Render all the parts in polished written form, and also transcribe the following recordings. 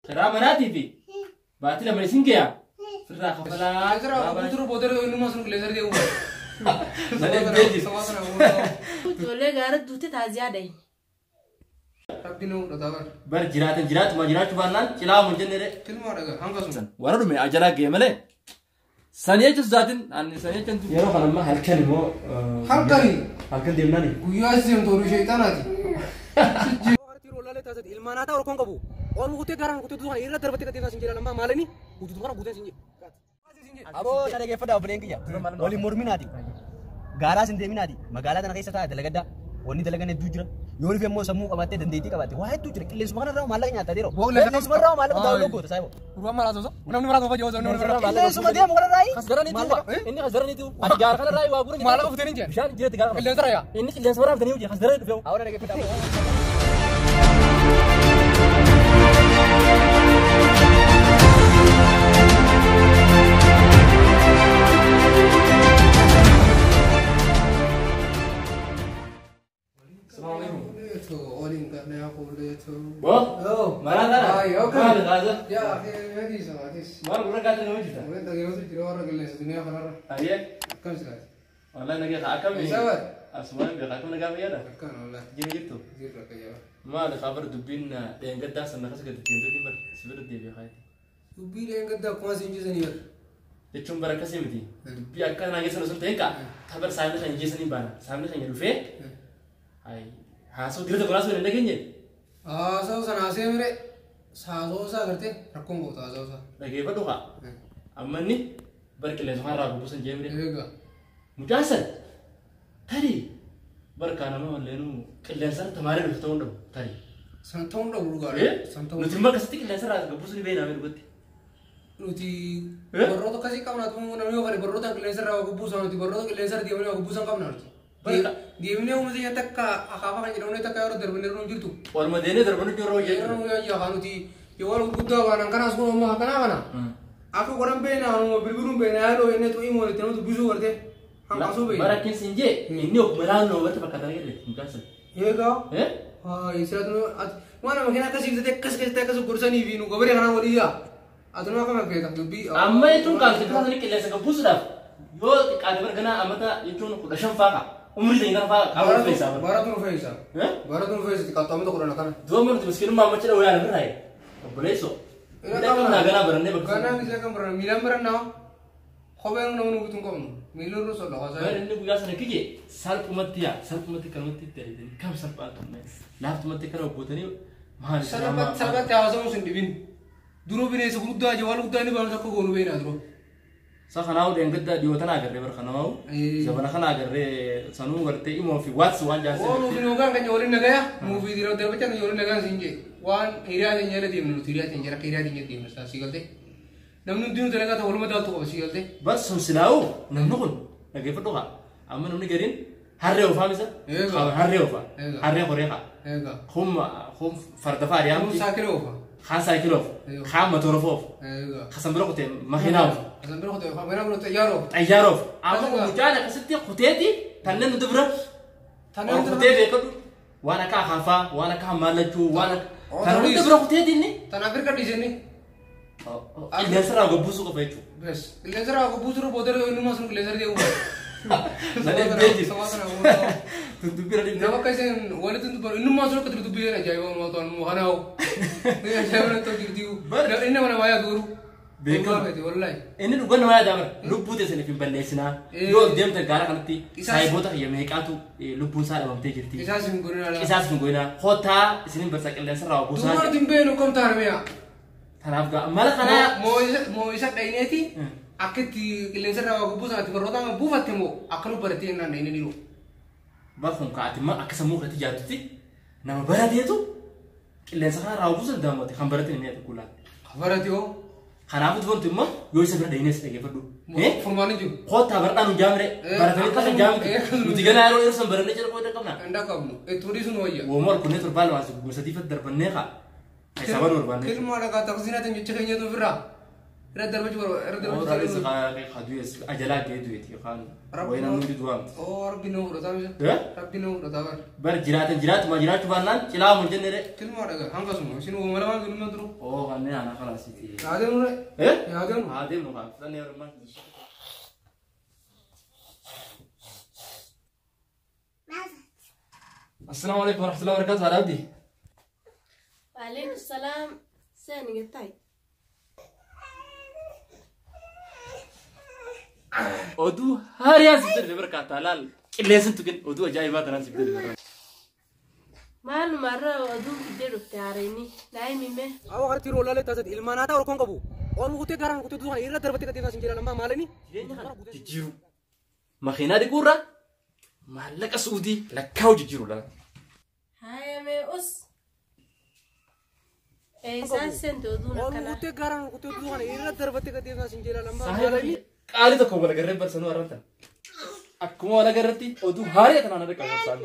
Karaa manaatii fi baatii lama isin gayaa firraa kafalaa. Qilleensarraa guutuu booda innummaa sun qilleensarra deemu. Ijoollee gaara duute taaziyaa dhayin. Rabbi nu fudhataa bara. Bar jiraatan jiraatuma jiraachuu baannaan cilaa mun jenne dee. Tilmaa dhagaa hanga sun. Warra dhume ajalaa ga'e malee. Sanii jechuun isaatiin ani sanii jechuun. Yeroo kana ammaa halkan immoo. Halkani. Halkan deemnaani. Guyyaa as deemtu oduu sheexanaati. Ilmaan haa ta'u rakkoon qabu. Oolmu kutee gaaraan kutee duuba irra darbattee qaxxeessaa sin jedhan ammaa maalini guutuu kana guuteen sin jedhu. Aboo na dhageeffadhaa obboleen kiyya. Waliin morminaati. Gaaraas hin deeminaati. Magaalaa tana keessa taa'aa dalagaddaa. Wanni dalagan hedduu jira. Yoo dhufe immoo sammuu qabaattee dandeettii qabaatte waa hedduu jira. Qilleensuma kanarraa maallaqa nyaattaa yeroo. Qilleensuma irraa maallaqa daawwannoo goota saayiboo. Gurbaan maal haasawsa? Namni maal haasawsa? Namni maal haasawsa? Qilleensuma deemu kanarraa Kasdaraniitu inni kasdaraniitu ati gaara kanarraa waa guuran. Maallaqa fuutee ni jira. Bishaan jireetti gaara kana. Qilleensarra yaa. Inni qilleensa warra haftanii hojii kasdaranii dhufe. Awwa na dhageeffadhaa. Bo? Maal taana? Maal taasa? Yaa akhi hadis. Maal gurra kaatee nama jirta? Wanta dhageeffatu jira warra qilleensa duniyaa kanarra. Ayyee. Akkam jiraati? Wallahi nagee akkami? Sabad. Asumaan beekaa akkam nagaa fayyaadha? Akkaan wallahi. Jira jirtu? Jirra qayyaba. Maal khabar dubbiin dheengaddaa sana akkas gadi deemteetiin bar sibira deebi'ee kaayete. Dubbii dheengaddaa akkuma isin jisanii bara. Jechuun bara akkasii miti. Dubbii akka naa geessan osoo hin ta'in kaa tabar saamni keenya geessanii baana. Saamni keenya dhufee haasoo dira tokko haasoo hin dhageenye. Haasa'u sana haasee mire haasa'u isaa agartee rakkoon goota haasa'u isaa. Dhageeffadhu kaa. Amma inni bar qilleensa kanarraa gobbuusan jee mire. Eegaa. Mucaan san tarii barkaa nama walleenuu qilleensarra tamaarii dhufe ta'uu hin dhabu tarii. San ta'uun dhabu dhugaadha. San ta'uun Nuti immoo akkasitti qilleensarraa gobbuusu ni beeknaa dhugatti. Nuti barroota akkasii qabna namni yoo fedhe barroota qilleensarraa gobbuusan nuti barroota qilleensarra deemnee gobbuusan qabna nuti. Deemnee uummata keenya takka akaafaa kan jedhamne takka yeroo darbinee nu jirtu. Waluma deemnee darbanii jiru yeroo Yeroo nu yaa nuti yoo gurguddaa waan kanaas kun ammaa akkanaa kana. Akka godhan beekna bilbiluun beekna yaaloo inni tu'ii moolitti nama dubbisuu gartee hanqasuu beekna. Bara keessa hin jee inni oguma naannoo irratti fakkaatan agarre mucaan sun. Eegaa. Waan nama kena akkasii bitatee akkas keessatti akkas gorsanii fi nu gobaree kanaa walii yaa. Ati nama akkam feeta dubbii. Amma jechuun qaamsi bitaa qilleensa gabbuusuudhaaf yoo xiqqaate barganaa amata jechuun 15 faa qaba. Umrii ta'e kana faa qaama rufeessaa. Baratu rufeessa. Baratu rufeessa xiqqaattu amata 10 akkana. Du'a nuti miskiinummaa amma cidha wayyaa irraa ta'e. Obboleessoo. Ganaa ganaa barannee bakka. Ganaa gisee kan baranne miilaan barannaa kopheen namni nuti hin qabnu miilaan irra solla haasaa. Bari inni guyyaa sana kije salphumatti yaa salphumatti kanumatti itti ariitanii kam salphaa turne laaftumatti kana obbootanii maal Salphatti salphatti haasamuus hin dhibin. Duruu bineensa gurguddaa jawaal guddaa inni baanu takka goonu beeknaa duruu. Sa kanaa dheengaddaa dhiyoo tana agarree bara kanaa zabana kana agarree sanuu gartee imoo fi waats waan jaarsa. Oo nuufi nuugaan keenya waliin nagaya nuufi diroo darbachaa nuyi waliin nagaan siin jee waan hiriyaa keenya jala deemnu nuti hiriyaa keenya jala hiriyaa keenya deemnu saa sii galtee. Namni hundinuu dalagaa ta'u waluma daaltu qaba sii galtee. Bar sun silaa'u namni kun dhaggeeffadhu kaa amma namni gariin harree oofaa misa harree oofaa harree horee kaa kun farda fa'aa Kun dhiyaamti saakila oofa. kaan saayikiloof kaan motorofoof kasan bira kutee makiinaa oof Kasan bira kutee makiinaa bira xayyaara oofa. xayyaara oof amma kun mucaan akkasitti kuteeti tanneen nuti bira Tanneen nuti kutee beekadhu waan akka akaafaa waan akka hammaallachuu waan akka kan hunda bira kuteeti inni. Tan Afrikaa dhiisanii. Qilleensarraa gobbuusuu qofa jechuudha. Bes qilleensarraa gobbuusuu booda innummaa sun qilleensarra deemu. Nama akka isin walitti dubbatu innummaa sun akka dubbisan ajaa'iba uumaa ta'an nu kana hoo. Ajaa'iba natti jirti. Inni nama namaa yaadu garuu. Beekamu. Wallahi. Inni dhugaa nama yaada bara lubbuu teessaniif hin balleessinaa. Yoo deemtan gaara kanatti saayiboota kiyya meeqaatu lubbuun isaa dhabamtee jirti. Isaas hin godhinaa. Isaas hin godhinaa. Kottaa isinin barsa qilleensarraa buusaa. Duuba nuti hin beeknu akkam taane mi'a. Kanaaf gaa mala kanaa. Moo'isa dhayineeti akka itti qilleensarraa waa gubbuu sanatti barnoota buufatte moo akka nu barattee jennaan dhayine dhiiroo. Bakkum kaa'ati ma akka sammuu keetti jaatutti nama barateetu qilleensa kanarraa buusu danda'amooti kan barate inni ati kulaan. Barate hoo. Kanaafuu wanti immoo yoo isa bira dhayinees dhaggeeffadhu. Furmaanni jiru. Kottaa baradhaan nu jaamire baratanii akka jaamte nuti ganaa yeroo yeroo san barannee jala qooda qabna. Hin qabnu itti dhiisuun wayya. Woomar kunneen torbaan lamaa gosa sadiifatti darbannee kaa. Sababa barbaanne. Kilmaa dhagaa taqsiinaatiin jecha keenyatu ofirraa. Irra darbachuu irra Warra darbachuu. Kadu'es ajalaa ga'ee du'eeti yookaan wayii namni hundi du'aamti. Oo rabbi nama fudhataa misa. Rabbi nama fudhataa bara. Bar jiraatan jiraatuma jiraachuu baannaan cilaa mun jenne re. Tilmaa dhagaa hanqasuma isin uumama lamaan sun dhimma turu. Oo kanneen ana kalaasiti. Haa deemnu re. Eh? Haa deemnu. Haa deemnu kaa fudhannee yeroo السلام عليكم ورحمة الله وبركاته على عبدي. وعليكم السلام. ساني قلتاي. Oduu haariyaa si dirre barkaata laal qilleensi tukin oduu ajaa'ibaa tanaan si dirre. Maaluma irra oduu fiddee dhufte haareenni naa himime. Awwa harti roolaalee taasise ilmaan haa ta'u rakkoon qabu. Oolu kutee gaaraan kutee duuba irra darbattee gateessa sin jedha lammaa maalini? Jireenya kana jijjiiru. Makiinaa dhiquurra maallaqa Suudii lakkaa'u jijjiiru laal. Haayamee us. Eessaan seente oduun Oolu akkanaa? kutee gaaraan kutee duuba irra darbattee gateessa sin jedha lammaa maalini? Qaalii tokko wal agarree barsanuu arrantan. Akkuma wal agarretti oduu haarii tanaan adda qabu saan.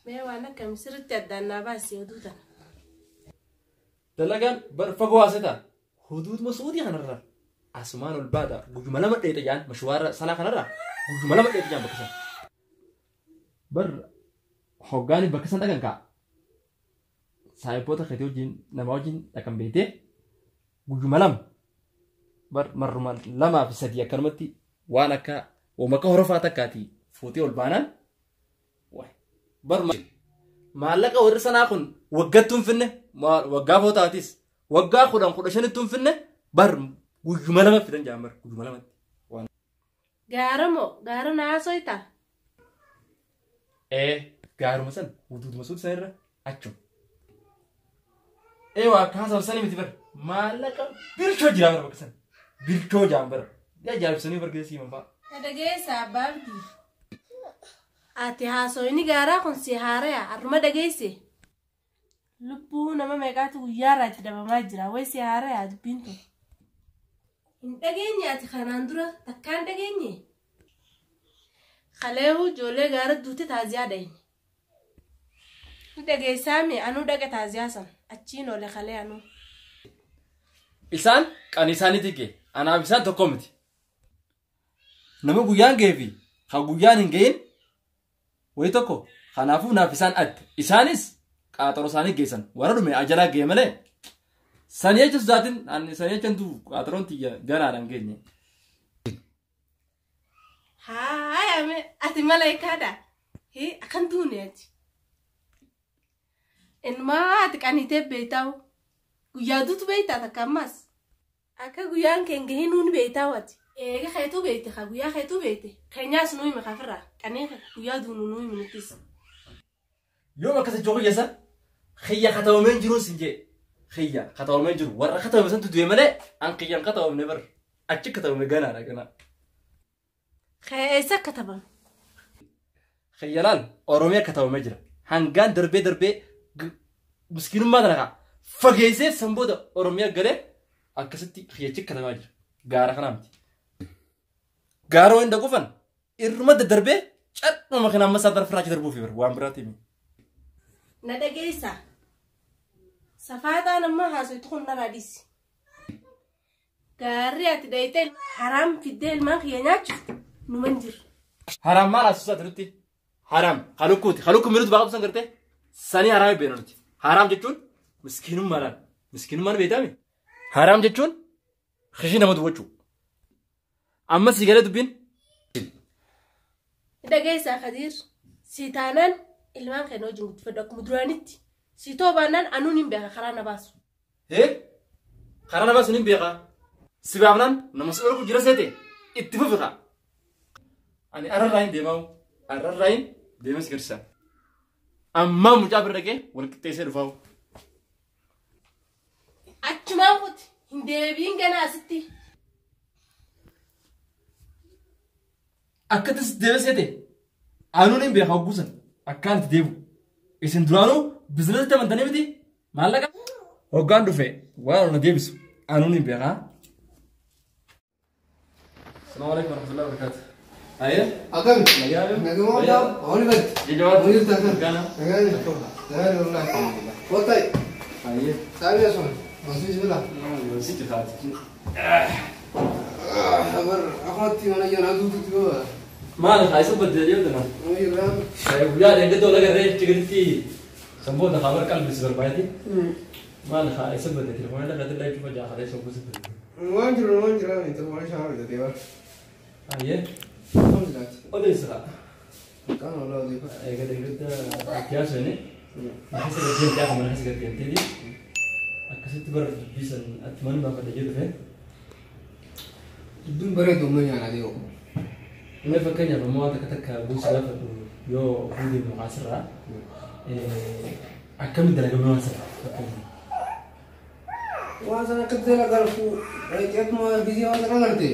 Mee waan akkami sirriitti addaan naa baasi oduu tana. Dalagaan bar fagoo haaseta. Huduuduma Suudii kanarra. Asumaan ol baata guyyuma lama dheeta jaan mashwaara sanaa kanarra guyyuma lama dheeta jaan bakka san. Bar hoggaani bakka san dhaqan kaa. Saayiboota keetii wajjin nama wajjin dhaqan beetee guyyuma lama bar marruma lamaa fi sadii akkanumatti waan akka maka horofaa takkaati fuutee ol baanaan bar maallaqa warri sanaa kun waggattuu hin finne waggaa footaatis waggaa 10 15 hin finne bar guyyuma lama fidan jaan bar guyyuma lamatti. Gaara moo gaara naa soita? Ee gaaruma san huduuduma suuti san irra achuma. Ee waa kaasam sanii miti bar maallaqa bilchoo jira bar bakka san bilchoo jaan bar ajaa'ibsanii bar keessa himan fa'a. Dhageessa abbaa abdii. Ati haasoyni gaaraa kun si haaraya harma dhageesse. Lubbuu nama meeqaatu guyyaarraa itti dhabamaa jira wayi si haaraya dubbiin tun. Hin dhageenye ati kanaan dura takkaan dhageenye. Kaleehu ijoollee gaara duute taaziyaa dhayne. Ni dhageessaami anuu dhaqa taaziyaa san achiin oole kalee anuu. Isaan qani isaaniitti ga'e anaaf isaan tokko miti. Nama guyyaan ga'ee fi kan guyyaan hin ga'in wayi tokko kanaafuu naaf isaan adda. Isaanis qaaxaroo isaanii geessan warra dhume ajalaa ga'e malee sanii jecha sodaatin sanii jecha du'u qaaxaroon tiyya ganaadhaan geenye. Haayame ati malaayikaadha. Hee akkan duune ati. Innumaa ati qaniitee beektaa'u. Guyyaa duutu beektaa takka ammas. Akka guyyaan kee hin gahin nuuni beektaa'u ati. Eega keetuu beekte haa guyyaa keetuu beekte. Keenyaas nuu himi kafirraa. Qanee guyyaa duunu nuu himi nutis. Yoom akkas ijoo kiyya san xiyya katabamee jiruun sin jee xiyya katabamee jiru warra katabame santu du'e malee an xiyyaan katabamne bar achi katabame ganaadha ganaa. Eessa katabame? Xiyya laal Oromiyaa katabamee jira. Hangaan darbee darbee miskiinummaa tana kaa fageessee san booda Oromiyaa galee akkasitti xiyyachi katabamaa jira. Gaara kanaa miti. Gaara waan dhaqufan irruma daddarbee cadhuma kana amma isaa tarfirraa achi darbuufi bar waan biraati himi. Na dhageessa. Safaataan amma haasoytu kun narraa dhiisi. Gaarri ati dhayitee haraam fiddee ilmaan kiyya nyaachifte numan jiru. Haraam maal haasofsaa nutti? Haraam halukkuuti. Halukku minuutu baaqatu san gartee sanii haraam beena nuti. Haraam jechuun miskiinummaadhaan. Miskiinummaan beektaami? Haraam jechuun kishii nama duwwachuu. Amma si galee dubbiin? Dhageessaa Khadiir. Si taanaan ilmaan keenya wajjin guddifadhu akkuma duraanitti. Si too baannaan anuun hin beeka karaa na baasu. Hee? Karaa na baasu hin beeka. Si baafnaan nama si dhorku jira seete itti fufi kaa. Ani arrarraa hin deemaa arrarraa hin deemee si garsiisa. Ammaa mucaa bira dhaqee wal qixxeessee dhufaa. Achumaan kuti hin deebiin ganaa asitti. Akkattis deemee seete anuun hin beeka hogguusan akkaan itti deebi'u. Isin duraanuu bizinasitti amantanii miti maallaqa. Hoggaan dhufe waan na deebisu anuun hin beekaa. Salaamu alaikum warahmatullahi wabarakatuh. Ayee? Akkami? Nagaa? Naguma hundaa ooli badi. Jajjabaatu. Jirta akkam? Gana. Nagaa jirtu. Nagaa wallahi. Kottai. Ayee. Saabii asuma. Masih lah. Si jiraati. Bar akhwati mana yana duutu tiba. Maal haa isa baddee deemtu na. Guyyaa deeggaddoo laga irree chigiritti samboota haa bar qalbii si barbaade. Maal haa isa baddee telefoona laga irraa cufa jaahalee sobbuu si baddee. Waan jiru waan jira ni telefoona shaa bitatee bar. Ayyee. Alhamdulillah. Odeessa haa. Kan ola odeessa. Egaa deeggadda siyaasni keessa gaggeeffamtee akkuma keessa gaggeeffamteeti akkasitti bara dubbii san ati manuma baafadha jedhu dhufe. Dubbiin bareedu amma nyaanaa deemu. Inni fakkeenyaaf ammoo waan takka takka buusi gaafadhu yoo ofii deemu kaasirraa akkamitti dalagamee waan sana fakkeenyaaf. Waan sana akkatti dalagaa reeqeetuma gisee waan sana agarte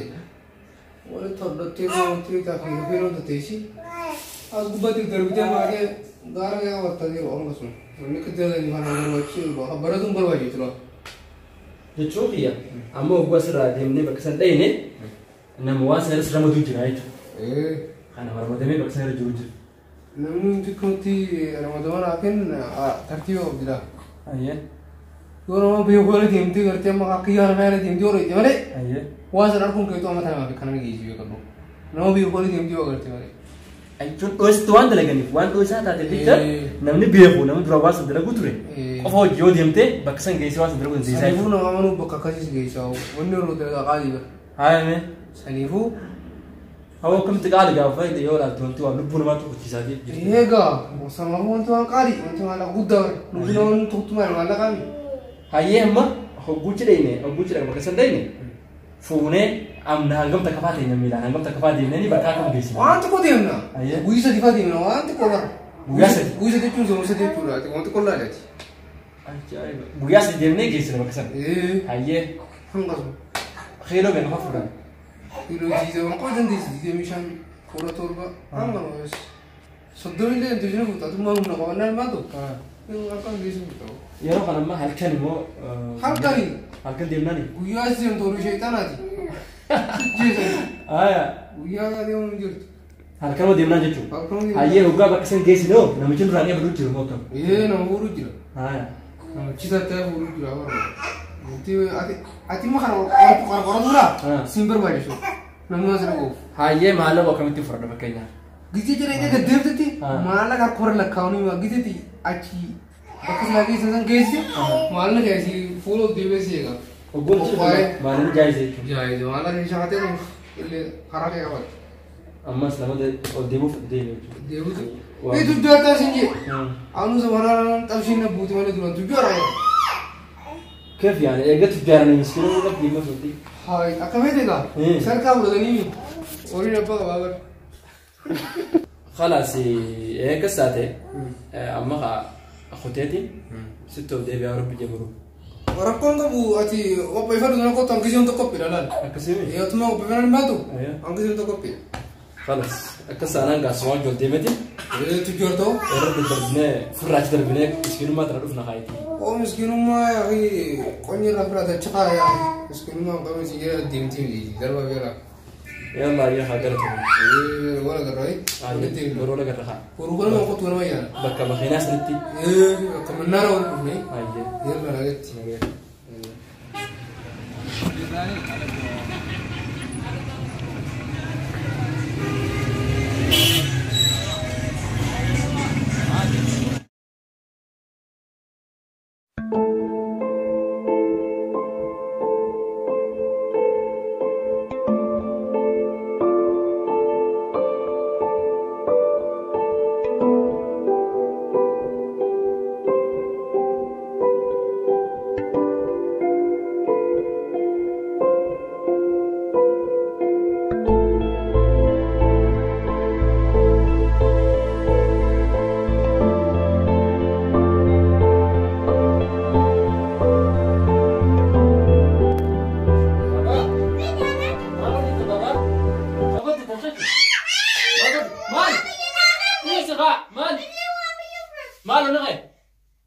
walitti hodhattee wanti taafii rufee wanta teessi as gubbaatti darbitee baatee gaara yaa wattaa jiru amma sun wanni akkatti dalaganii faana barbaachisu baratuun barbaachisu tura. Jechuun kiyya amma oguu asirraa deemnee bakka san dhayne nama waan sana irra ramaduu jira jechuudha. Kana ramadamee bakka sana irra jiru jira. Namni hundi akkamatti ramadaman hafin tartiiba of jira. Ayyee. Yoo nama beeku irra deemtee gartee amma akka yaara irra deemtee yeroo itti malee Ayyee. waan sana arguun keetu amma tanaaf akkana geessu beekadhu. Nama beeku irra deemtee yoo gartee malee. Jechuun dhoositti waan dalaganiif waan dhoosisaa taate jecha namni beeku namni dura waan sana dalagu ture qofa hojii yoo deemtee bakka san geessee waan sana dalagu dandeessaa Saniifuu nama amanuu bakka akkasiis geessaa wanni yeroo dalagaa qaalii bara. Haayame. Saniifuu. Hawwa akkamitti qaali gaafa fayyada yoo ilaaltu wanti waan lubbuu namaatti hojjechiisaa jirti. Egaa sanaafuu wanti waan qaalii wanti maallaqa guddaa bara lubbuu namoonni tokkummaa maallaqa mi. Hayyee amma hogguuchi dhayne hogguuchi dhaqna bakka san dhayne fuunee amna hangam takka faa teenya miilaan hangam takka faa deemnee bakka akkam geessina. Waan xiqqoo deemna. Guyyaa sadii faa deemna waan xiqqoo bara. Guyyaa sadii. Guyyaa sadii jechuun sooma sadii jechuudha waan xiqqoo laalaati. Ajaa'iba. Guyyaa sadii deemnee geessina bakka sana. Hayyee. Hanqasu. Kiiloo meeqa faa fuudhan? Kiiloo jiisee waan qofa dandeessi 25 17 hanga 30 illee dandeessi fuuta tummaa humna qabannaan maatu. Akkam geessu fuuta. Yeroo kana ammaa halkan immoo. Halkani. Halkan deemnaani. Guyyaa as deemtu horii sheexanaati. Jeesan. Aya. Guyyaa deemuun hin jirtu. Halkanuma deemnaan jechuudha. Hayyee hoggaa bakka san geessinoo namichi duraan eebaluu jiru moo akkam? Ee nama fuudhuu jira. Aya. Namichi tattee fuudhuu jira barbaada. Ati immoo kana qoratuudha siin barbaachisu. Namni asirra goofu. Hayyee maallaqa akkamitti fudhadha fakkeenyaaf? Gisee jala inni gaddeemtetti maallaqa harka warra lakkaa'anii giseetti achi bakka silaa geessan san geesse maallaqa asii fuula of deebi'ee si eega. Oggoon maallaqa jaayise jechuudha. Jaayise maallaqa shaatee illee karaa kee qabata. Ammas nama ol deemuuf deeme jechuudha. Deemuutu. Ee dubbii akka isin jee. Anuu zamanaan xabshiin na buuti malee duraan dubbii haaraa. كيف يعني؟ قلت تجارني مسكين وقت لي ما فهمتي. هاي أكملت لا. سرقة ولدني. ورينا بقى بابا. خلاص إيه كساتي أما أخوتي ستة ودي بيا ربي جبرو. ورقم أبو أتي وبي فرد أنا كنت أنكسي أنت كوبي لا لا. أنكسي مين؟ يا تما وبي فرد ما تو. أنكسي أنت كوبي. خلاص أكسر أنا قاعد سواق جل ديمتي. إيه تجارته؟ رب دربنا فرج دربنا مسكين ما تعرفنا خايتي. أو مسكين ما يا أخي كوني رفرة تشقى يا أخي مسكين ما قام يسجل ديمتي دربا بيلا. يلا يا حاجرتهم. إيه ولا قرأي. ولا قرأها. ورونا ما قلت ولا ما يعني. بكا بخينا سنتي. إيه كم النار ولا إيه. يلا رجعت.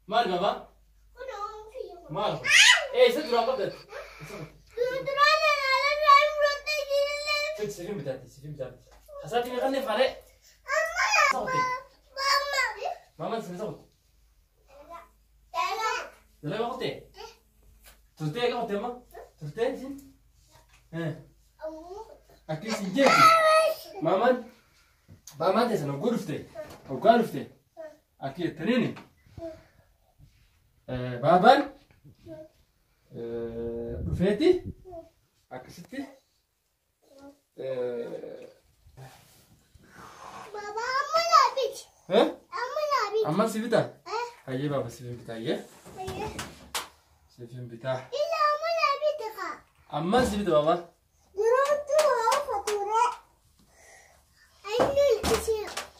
مال بابا؟ مال ايه ست راقبت السفين بتاعتي السفين بتاعتي حساتي يغني فريق صوتي ماما انت صوت لا لا ما قلتي Turtee eega qotte amma? Turtee isin? Akki isin jeeti. Maamaan maamaan teessan hogguu dhufte hoggaa dhufte akki jettaniini baabaan dhufeeti akkasitti Baba amma naa biti. Amma naa biti. Amma si bitaa? Hayyee baaba siif bitaa hayyee. Siif bitaa. Illa amma naa biti kaa. Amma si bita baaba. Yeroo waa fatura. Inni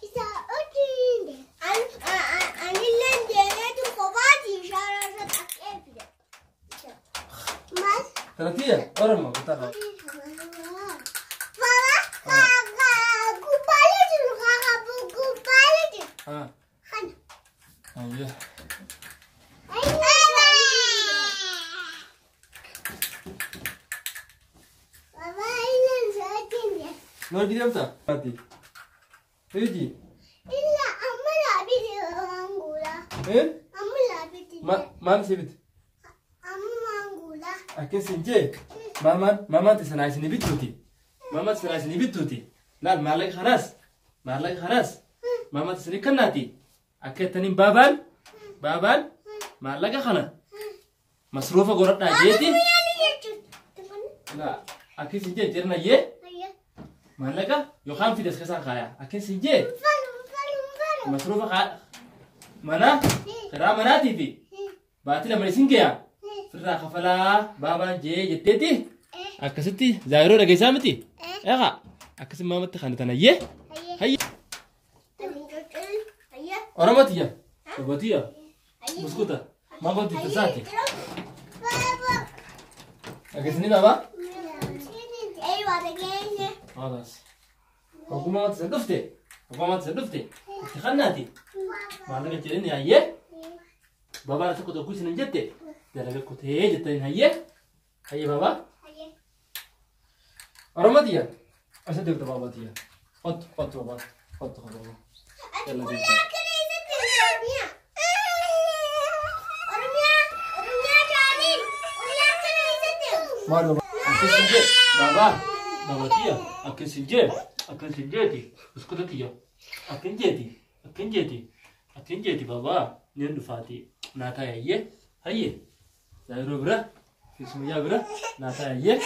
isa hojii anillee deemeetu kophaati ishaara irratti akka eebile. Maal? Tanatiyya Oromoo kutaa qaba. Baba gubbaalee jiru kaa gubbaalee jiru. Kana. Hayyee. Baba inni sa'aatiin Noor deemta? Ati. Hiji. Illa amma laabiti maangula. Amma laabiti. Maal si bite? Amma maangula. Akkas hin jee maamaan maamaan teessan isin bittuuti. Maamaan teessan isin bittuuti. Laal maallaqa kanaas maallaqa kanaas maamaan teessan kannaati. Akka jettaniin baabaan baabaan maallaqa kana masruufa godhadhaa jeeti. Laa akkas hin jee jirnayyee maallaqa yookaan fides keessaan kaayaa akkas hin jee masruufa mana karaa manaatii fi baatii lama isin geeyaa. Firraa kafalaa baabaan jee jetteeti akkasitti zaayiroo dhageessaa miti. Eegaa akkasi maamatti kan tanayyee. Hayye. Oromoo tiyya. Obbo tiyya. Buskuta. Maangoo tiyya tasaati. Dhageessanii baabaa? Haalaas. Ogummaa wanti san dhufte. Ogummaa wanti san dhufte. Itti kannaati. Maallaqa jedhanii hayyee. Baabaan tokko tokko isin hin jette. Dalaga kutee jettaniin hayyee. Hayyee baabaa. Oromoo tiyya. Asa deemta baabaa tiyya. Qottu qottu baabaa. Qottu qottu baabaa. Yalla deemta. Maal baabaa? Akkas hin jee. Baabaa. Baabaa tiyya. Akkas hin jee. Akkas hin jeeti. Buskuta tiyya. Akkan jeeti. Akkan jeeti. Akkan jeeti baabaa. Neen dhufaati. Naataa hayyee. Hayyee. Zaayiroo bira. Keessummayyaa bira. Naataa hayyee.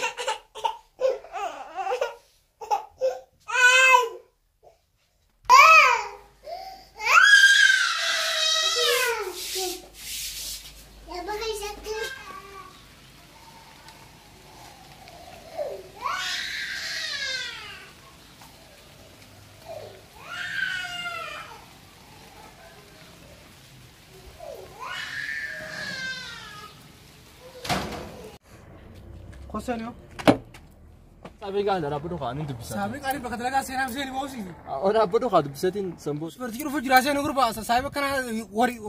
Koseen yoo. Sabii gaana dhaabbatu kaa inni dubbisa. Saabii qaanii bakka dalagaa seenaa seenii boosiisi. O dhaabbatu kaa dubbisatiin samboo. Ispoortii dhufu jira seenuu gurbaa saabii akkana warii.